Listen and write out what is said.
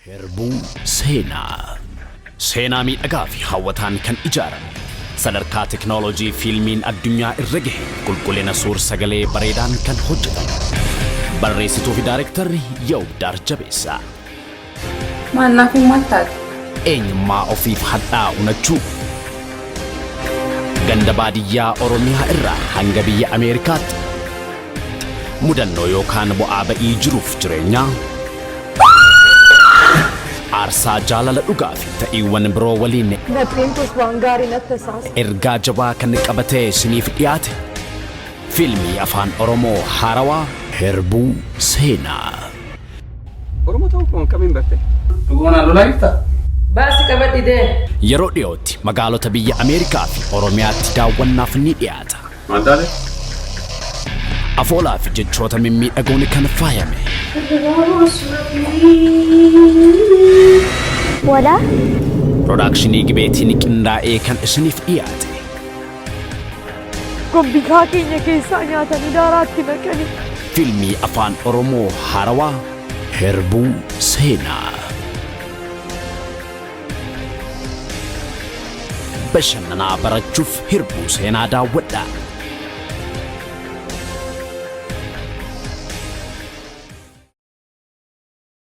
Hirbuu Seenaa. Seenaa miidhagaa fi hawwataan kan ijaarame, sadarkaa teknooloojii fiilmiin addunyaa irra gahe qulqullina suur sagalee bareedaan kan hojjetame. Barreessituu fi daarektarri Yawubdaar Jabeessaa. Maal naaf hin maal taate? Eenyummaa ofiif hadhaa unachuu. Ganda baadiyyaa Oromiyaa irraa hanga biyya Ameerikaatti mudannoo yookaan bu'aa ba'ii jiruuf jireenyaa, aarsaa jaalala dhugaa fi ta'iiwwan biroo waliin Lapheen koos waan gaarii natti hasaasa. ergaa jabaa kan qabatee isiniif dhiyaate fiilmii Afaan Oromoo haarawaa Hirbuu Seenaa. Oromoo ta'uu koo akkamiin barte? Dhuguma naan lolaa jirtaa? Baasi qabadhi deem. Yeroo dhiyootti magaalota biyya Ameerikaa fi Oromiyaatti daawwannaaf ni dhiyaata. Maal taate? Afoolaa fi jechoota mimmiidhagoon kan faayame. Wala. Piroodakshinii Gibeetiin qindaa'ee kan isiniif dhiyaate. Gombisaa keenya keessaa nyaatanii daaraatti naqanii. Fiilmii Afaan Oromoo haarawaa Hirbuu Seenaa. Bashannanaa barachuuf Hirbuu Seenaa daawwadhaa.